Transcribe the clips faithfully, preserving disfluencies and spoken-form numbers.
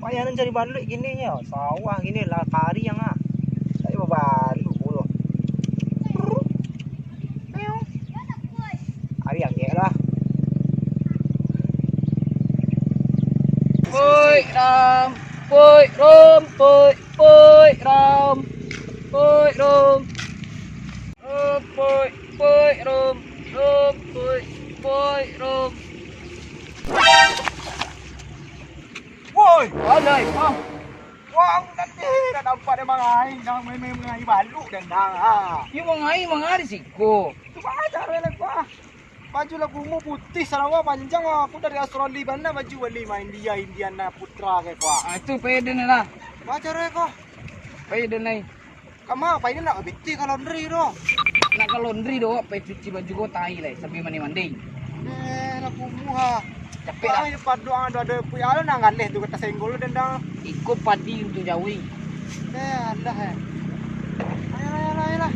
Ayah nan cari baluik kini nyo, sawah kini lah kariang ah. Tapi babaluik pulo. Kariang kek lah. Poi ram, poi rom, poi, poi ram, poi rom. Rom, poi, poi rom, rom, poi, poi rom. Woi, alai, ah. Wang tadi dah nampak dia mangai, dah main-main mangai baluik dan dah. Ah. Iyo mangai, mangai di siko. Tu baca dia lah, ah. Baju lah kumuh putih, sarawa panjang, ah. Aku dari Australia bana baju bali main India, Indiana Putra kayak ko, ah. Ah, itu pede ni lah. Baca dia ko. Pede ni. Kama, pai nak babitih ka laundry tu. Nak ka laundry tu, pai cuci baju ko, tai lai, sambil mandi-mandi. Eh, lah kumuh, ha. Capek lah. Pai paduang ado-ado puyah lo nan galeh tu, ka tasenggol lo dendang. Iko padi untuak jawi. Eh, alah, eh. Ayolah, ayolah, ayolah.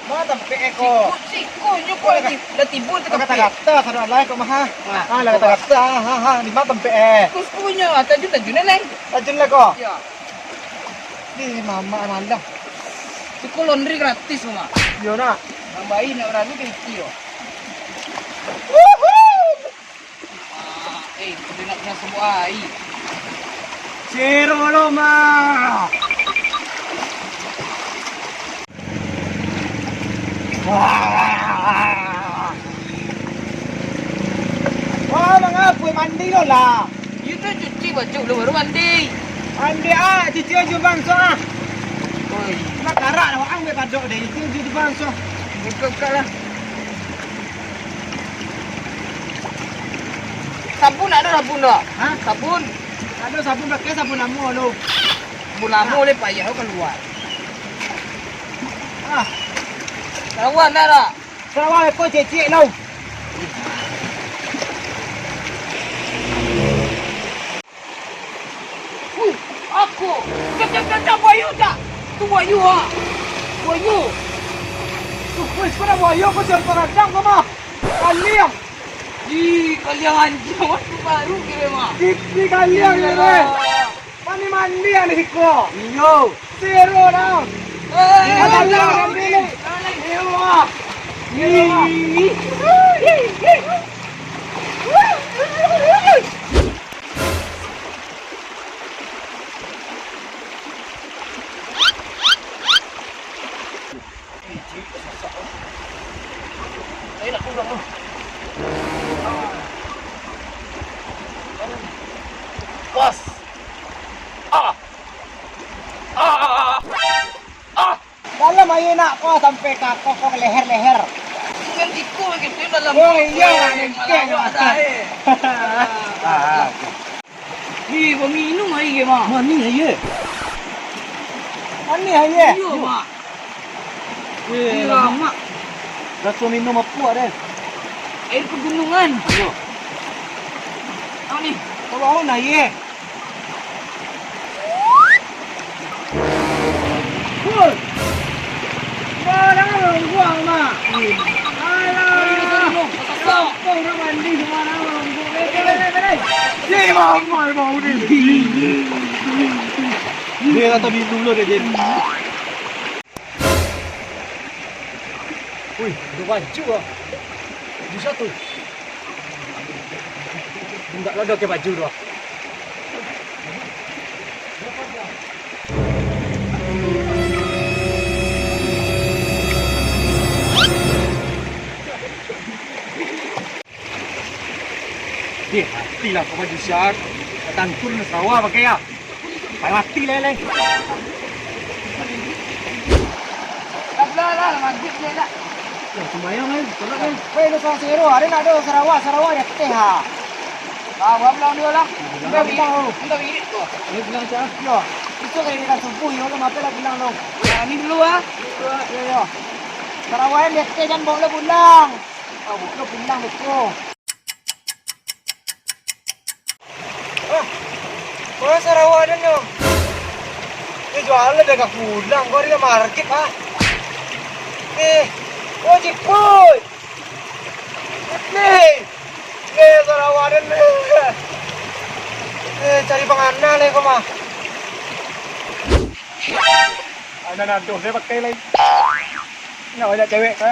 Ma tampek eh ko? Siko, siko nyo ko lah ti-, lah tibo tu tampek. Kata-kata, sanak lai ko mah, ha. Nah, ah, lah kata-kata, ha, ha, di ma tampek eh? Siko, siko nyo, ah, tajun, tajun eh, lai. Tajun lah ko? Iyo. Dih, mamak malah. Cukuik laundry gratis, Mak. Iyo, nak. Tambahi nak barani ka isi, yo. Wuhu! Ah, eh, kau nak kena sembuh ai. Siro lo, Mak. Wah. Wah, mangapa mandi lo lah? Itu cuci baju lo baru mandi. Mandi ah, cuci baju bangso ah. Oi. Nak karak lah, wak ambiak padok deh, itu baju bangso. Buka-buka lah. Sabun ado sabun dak? Hah? Sabun. Ado sabun, pakai sabun lamo lo. Sabun lamo leh payah kalua. Ah. Kawan dah dak? Kawan ko cecek lo. Wih, aku. Cak, cak, cak, cak, buayu, cak. Tu buayu, ha. Buayu. Tu, wih, kau dah buayu, kau jangan paradang kau mah. Kaliang. Ih, kaliang anjing, waktu baru kira mah. Di, di kaliang kira. Gila. Mandi-mandi yang di siko. Iyo. Siro dah. Eh, ada alah. Mandi. Iyo, mah. Iyo, mah. Ih. Pas. Ah. Ah. Ah. Dalam aia nak ko sampai ka ko, ko leher-leher. Kan siku gitu dalam. Oh iya, malah nengkek, malah Mak. Dah, eh. Ah, ah. Ih, baminum aia, Mak. Manih aia. Manih aia. Iyo, Mak. Eh, ih, lamak. Raso minum apuak deh. Air pegunungan. Iyo. Apa ni? Kau bau nah, ye? Woi. Barang buang, Mak. Alah. Kau udah mandi sembarang, orang buang. Eh, eh, eh, eh, eh. Ye, Mak, Mak, bau ni. Dia kata minum lo dia, Jin. Wih, ado baju ah. Baju sia tu? Indak lah, ado pakai baju tu ah. Eh, mati lah kau baju sia. Tantu nan sarawa pakai ah. Pai mati lai, lai. Dah pulang lah, maghrib je dah. Yo, sumbayang lai, solat lai. Weh, lu surang siro, ado nak ado sarawa, sarawa di ateh ha. Ah, buang pulang dulu lah. Minta bilik, minta bilik tu. Ayo pulang, Cak. Yo, itu kali dengan subuh, yo, lu mampir lah pulang lu. Nah, ni dulu ah. Yo, yo. Sarawa di ateh, jan bawa lu pulang. Ah, bawa lu pulang beko. Ah, ma sarawa den yo? Yo, jualan dah ka pulang, kau ari markit, ah. Eh, oh, Cipuy. Ni, ni sarawa den ni. Cari pangana lai ko mah. Anak nadoh saya pakai lai. Nak banyak cewek, ha?